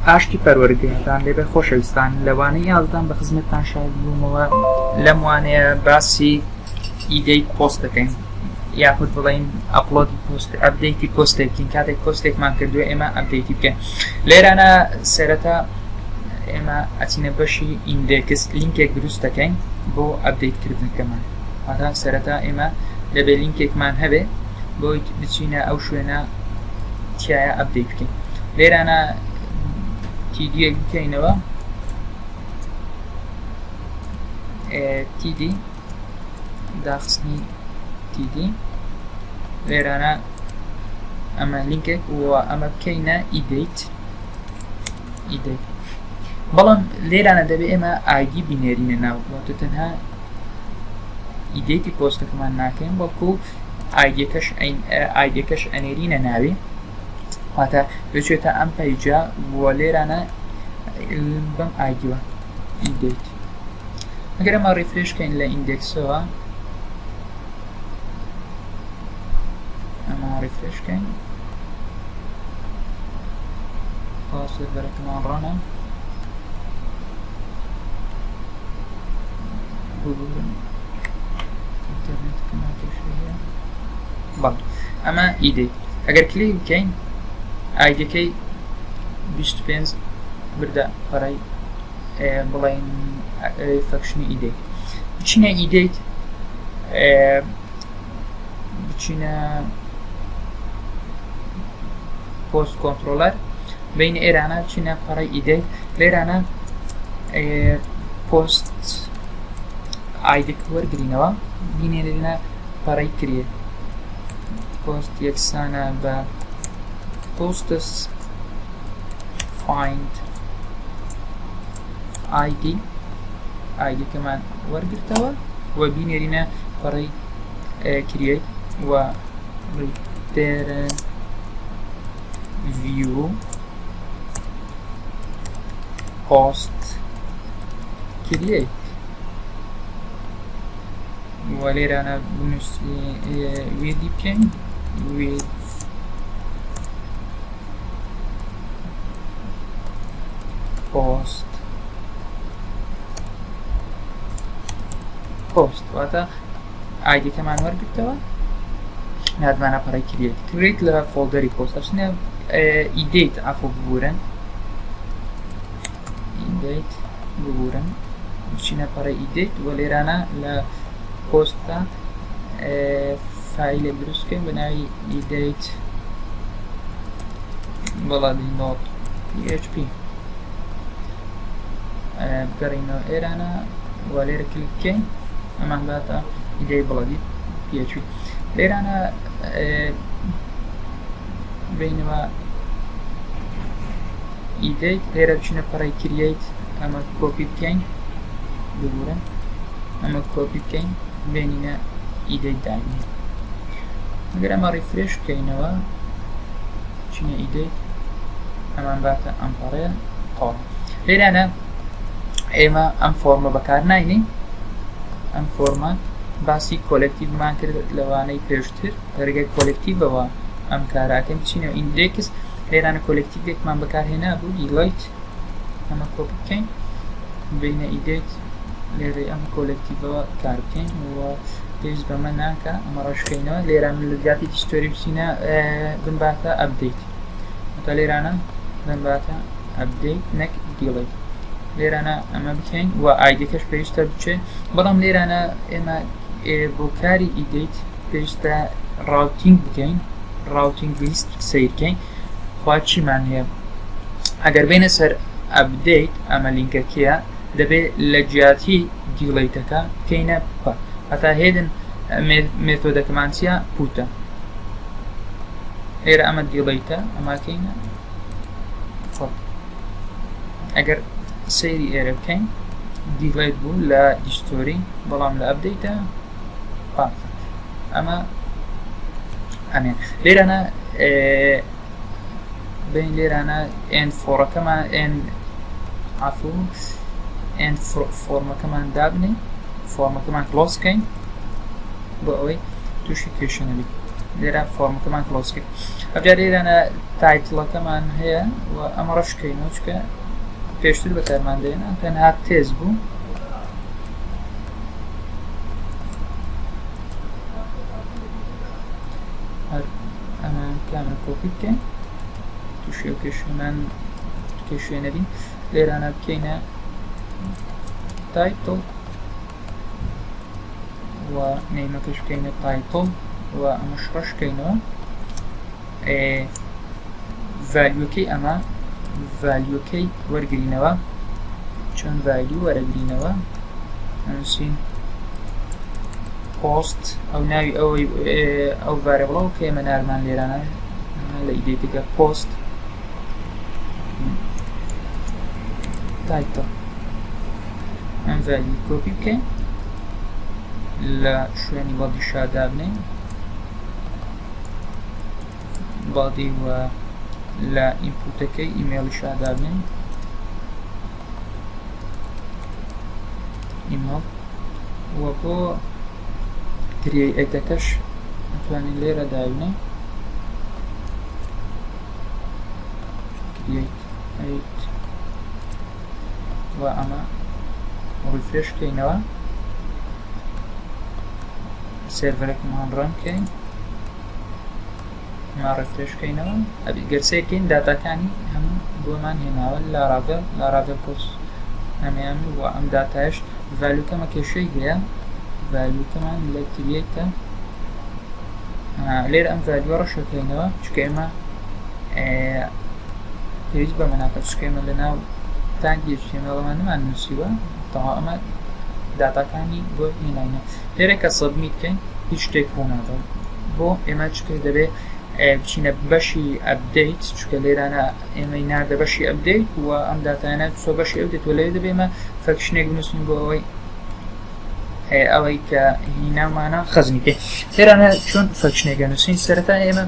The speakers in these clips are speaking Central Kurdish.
ئاشتی پەروەردگارتان لێبێ خۆشەویستان لە وانەی یازدان بە خزمەتتان شاد بوومەوە لەم وانەیە باسی edit post دەکەین یاخود بڵین upload ی post update ی پۆستێکین کاتێک پۆستێکمان کردووە ئێمە update ی بکەین لێرانە سەرەتا ئێمە ئەچینە بەشی index لینکێک دروست دەکەین بۆ update کردنەکەمان واتا سەرەتا ئێمە دەبێت لینکێکمان هەبێ بۆی بچینە ئەو شوێنە تایە update بکەین لێرانە td یەک بکەینەوە td داخستنی td لێرانە ئەمە لینکێک و ئەمە بکەینە edit edit بەڵام لێرانە دەبێ ئێمە ID بینێرینە ناو واتە تەنها edit ی پۆستەکەمان ناکەین بەڵکو ID یەکەش ئەنێرینە ناوی واتە بچێتە ئەم page ە بووە لێرانە بەم ID یوە edit ئەگەر ئەمە refresh کەین لە index ەوە ئەمە refresh کەین سێرڤەرەکەمان run ە ببورن ئینتەرنێتەکەمان کێشەی هەیە بەڵێ ئەمە edit ئەگەر کلیک بکەین ID ەکەی 25 بردە پەڕەی بڵین function ی edit بچینە edit بچینە post controller بین ئێرانە بچینە پەڕەی edit لێرانە post ID ەکە وەرگرینەوە بینێنە پەڕەی create post یەکسانە بە posts find ID ID ەکەمان وەرگرتەوە و بینێرینە پەڕەی create و return view post create و لێرانە بنووسی with ی بکەین with post post واتە ID ەکەمان وەرگرتەوە نادمانە پەڕی create create لە folder ی post ئەچنە edit عفو ببورن edit ببورن بچینە پەڕی edit و لێرانە لە پۆستە file ێک دروست بکەین بە ناوی edit بەڵادی dot PHP بگەڕینەوە ئێرانە و لێرە کلیک بکەین ئەمان باتە edit بەڵادی PHP لێرانە بینەوە edit لێرە بچینە پەڕی create ئەمە کۆپی بکەین ببورن ئەمە کۆپی بکەین بێنینە edit داینین ئەگەر ئەمە refresh بکەینەوە چینە edit ئەمان باتە ئەم پەڕەیە تەواو لێرانە ئێمە ئەم فۆرمە بەکار ناینین ئەم فۆرمە باسی collective مان کرد لەوانەی پێشتر لە ڕێگای collective ەوە ئەم کاراکەم بچینەوە index لێرانە collective ێکمان بەکارهێنا بوو delete ئەمە کۆپی بکەین بینە edit لێرەی ئەم collective ەوە کار بکەین و پێویست بەمە ناکە ئەمە ڕەشکەینەوە لێران لە جیاتی history بچینە بنباتە update تا لێرانە بنباتە update نەک delete لێرانە ئەمە بکەین و ID ەکەش پێویستە بچێت بەڵام لێرانە ئێمە بۆ کاری edit پێویستە routing بکەین routing list سیرکەین خوا چیمان هەیە ئەگەر بێنە سەر update ئەمە لینکەکەیە دەبێت لە جیاتی delete ەکە بکەینە پە هەتا hidden method ەکەمان چیە put ە ئێرە ئەمە delete ە ئەماکەینە put ئەگەر سەیری ئێرە بکەین delete بوو لە history بەڵام لە update ە put ئەمە ئەمێ لێرانە بین لێرانە ئێن form ەکەمان ئێن عفو ئێن form ەکەمان دابنین form ەکەمان close کەین بۆ ئەوەی تووشی کێشە نەبیت لێرە form ەکەمان close کرد. ئەمجار لێرانە title ەکەمان هەیە و ئەمە ڕەشکەینەوە چکە پێشتر بەکارمان دێنا تەنها تێز بوو. هەر ئەمە کامە کۆپی بکەین تووشی ئەو کێشەمان کێشێ نەبین. لێرانە بکەینە title و name ەکەش بکەینە title و ئەمەش ڕەشکەینەوە. value ەکەی ئەمە value ەکەی وەرگرینەوە. چۆن value وەرەگرینەوە؟ ئەنووسین پۆست ئەو ناوی ئەوەی ئەو variable ەوە کە ئێمە نارمان لێرانە لە edit ەکە post title ئەم value کۆپی بکەین لە شوێنی body شادابنین body و لە input ەکەی ئیمێڵی شادابنین ئیمێڵ و بۆ create ەکەش ئەتوانین لێرە دابنێ create و ئەمە refresh کەینەوە server ەکەمان run کەین ما refresh کەینەوە. گەر سەیرکەین داتاکانی هەموو بۆمان هێناوە Laravel Laravel course هەمیان و ئەم داتایش value کەمە کێشەی هەیە. value کەمان لە create ە لێرە ئەم value ە ڕەشەکەینەوە چونکە ئێمە پێویست بەمە ناکات چونکە ئێمە لە ناو tag ی HTML مان نەمان نووسیوە. تەواو ئەمە داتاکانی بۆ هێناینە. لێرە کە submit کەین هیچ شتێک ڕوونادات بۆ ئێمە چکە دەبێ بچینە بەشی update چونکە لێرانە ئێمەی ناردە بەشی update و ئەم داتایانە چۆ بەشی update و لەوێ دەبێ ئێمە function ێک بنووسین بۆ ئەوەی ئەوەی کە هینامانە خەزنی پێ. لێرانە چۆن function ێک ئەنووسین؟ سەرەتا ئێمە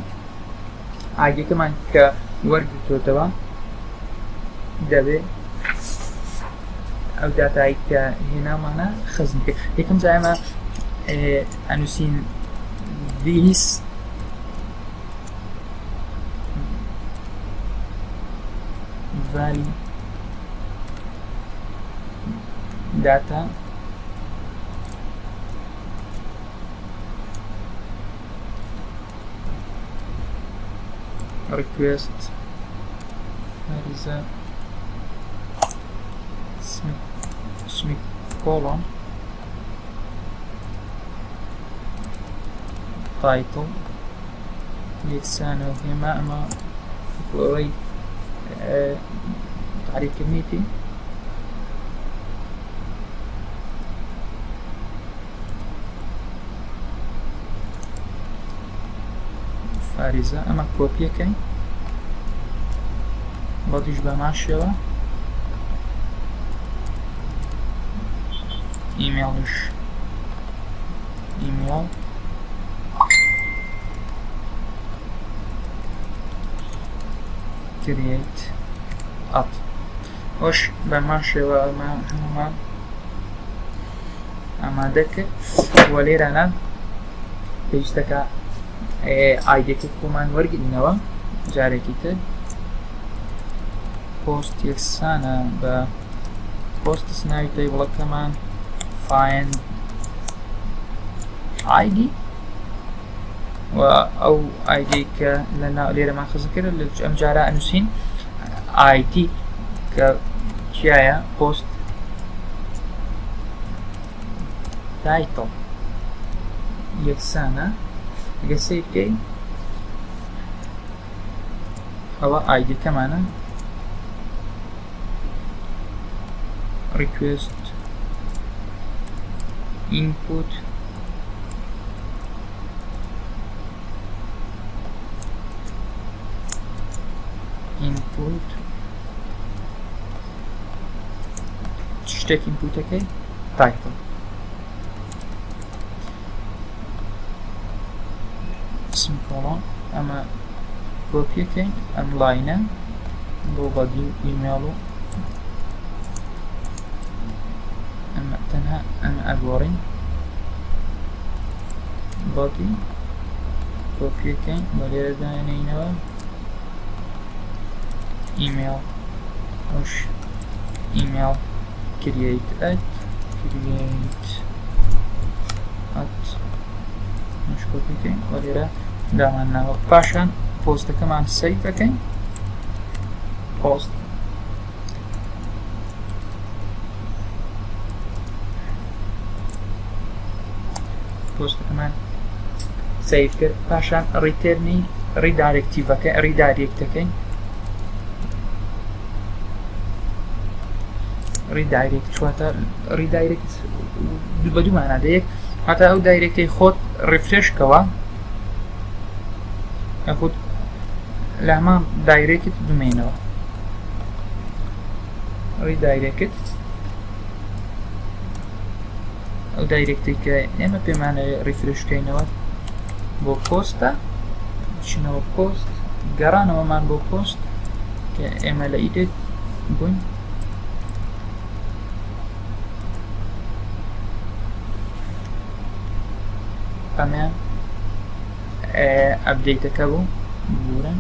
ID ەکەمان کە وەرگرتوێتەوە دەبێ ئەو داتایی کە هێنامانە خەزنی پێ. یەکەم جا ئێمە ئەنووسین this value data request فارزە semicolon title یەکسانە و هێما ئەمە وەکو ئەوەی تعریفکردنیتی فاریزە. ئەمە کۆپیەکەین body ش بەمان شێوە ئیمێڵش email create at ئەوش بەمان شێوە ئەمە هەمومان ئامادە کرد و لێرانە پێویستەکە ID ەکەی خۆمان وەرگرینەوە. جارێکی تر پۆست یەکسانە بە posts ناوی table ەکەمان find ID و ئەو ID کە لە ناو لێرەمان خزم کرد لە ئەم جارە ئەنووسین ID کە چیایە post title یەکسانە. ئەگەر سەیر بکەین ئەوە ID ەکەمانە request input input شتێک input ەکەی title semicolon ئەمە کۆپیەکەین ئەم line ە بۆ body و ئیمێڵ و ئەمە تەنها ئەمە ئەگۆڕین body. کۆپیەکەین و لێرە دانێینەوە ئیمێڵ ئەوش email create at create at مش کۆپیکەین و لێرە دامان ناوە. پاشان پۆستەکەمان save ئەکەین، پۆست پۆستەکەمان save کرد. پاشان return ی redirective ەکە redirect ەکەین، redirect واتە redirect بە دوو مانا دەیەک، هەتا ئەو direct ەی خۆت refresh کەوە یاخود لە هەمان direct بمێنەوە. redirect ئەو direct ی کە ئێمە پێمانەوێ refresh بکەینەوە بۆ پۆستە، بچینەوە پۆست، گەڕانەوەمان بۆ پۆست کە ئێمە لە edit بووین. ئەمە update ەکە بوو، بورن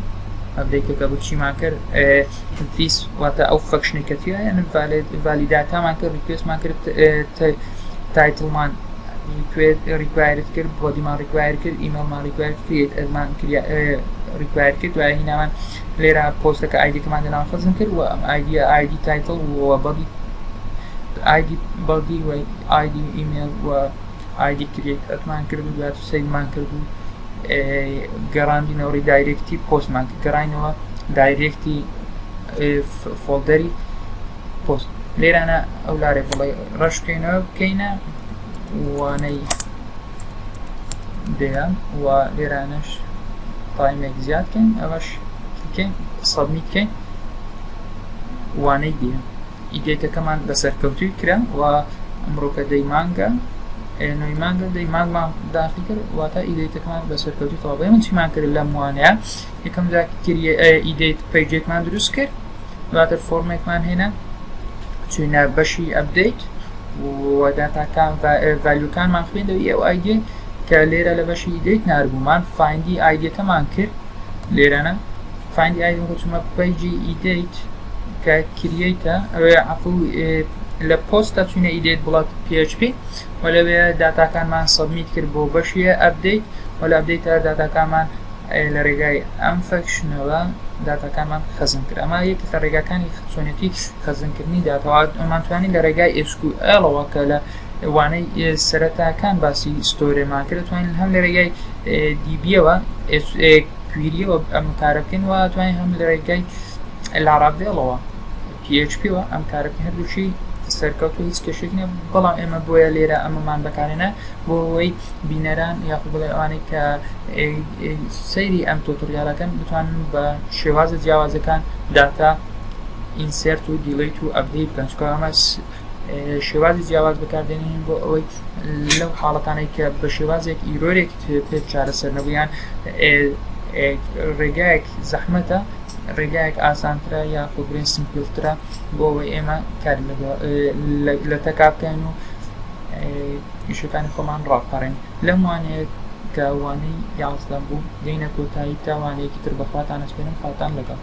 update ەکە بوو. چیمان کرد؟ this واتە ئەو function ی کە تیایە validate مان کرد، request مان کرد، title مان required کرد، body مان require کرد، ئیمێڵمان require کرد، at مان require کرد. دوای هینامان لێرە پۆستەکە ID ەکەمان لەناو خەزن کرد و ئەم ID ID title و body ID body و ID email و ID create at مان کرد و دواتر save مان کرد و گەڕاندینەوە redirect ی پۆستمان کرد، گەڕاینەوە direct ی folder ی پۆست. لێرانە ئەو لارێ بڵێ ڕەش بکەینەوە، بکەینە وانەی دەیان و لێرانەش time ێک زیاد بکەین، ئەوەش بکەین submit بکەین وانەی دێ. edit ەکەمان بە سەرکەوتوی کرا و ئەمڕۆکە دەی مانگە، نۆی مانگە، دەی مانگمان داخل کرد، واتە edit ەکەمان بە سەرکەوتوی تەواو. ئێمە چیمان کرد لەم وانەیە؟ یەکەم جار edit page ێکمان دروست کرد، دواتر فۆرمێکمان هێنا، چوینە بەشی update و داتاکان value کانمان خوێندەوە. ئەو ID کە لێرە لە بەشی edit ناربوومان find ی ID ەکەمان کرد. لێرەە find ی ID چوومە page ی edit کە create ە ئەوێ عفو لە پۆستە چوینە edit blog PHP و لەوێ داتاکانمان submit کرد بۆ بەشی update و لە update داتاکانمان لە ڕێگای ئەم function ەوە داتاکانمان خەزن کرد. ئەمە یەکێک لە ڕێگاکانی چۆنێتی خەزنکردنی داتاوە. ئەمانتوانی لە ڕێگای SQL ەوە کە لە وانەی سەرەتاکان باسی store ێمان کرد، توانین هەم لە ڕێگای DB یەوە query یەوە ئەم کارە بکەین و توانین هەم لە ڕێگای Laravel ەوە PHP وە ئەم کارە بکەین. هەردووکی سەرکەوتو، هیچ کێشێک نییە. بەڵام ئێمە بۆیە لێرە ئەمەمان بەکارێنە بۆ ئەوەی بینەران یاخود بڵێ ئەوانەی کە سەیری ئەم tutorial ەکەن بتوانن بە شێوازە جیاوازەکان داتا insert و delete و update بکەن، چونکە ئەمە شێوازی جیاواز بەکاردێنین بۆ ئەوەی لەو حاڵەتانەی کە بە شێوازێک error ێک پێ چارەسەر نەبوویان، ڕێگایەک زەحمەتە، ڕێگایەک ئاسانترە یاخود برێن simple ترە بۆ ئەوەی ئێمە کار لە تەکا بکەین و ئیشەکانی خۆمان ڕاپەڕین. لەم وانەیە کە وانەی 11 بوو دێینە کۆتایی. تا وانەیەکی تر بەخواتان ئەسپێرم، خواتان لەگەڵ.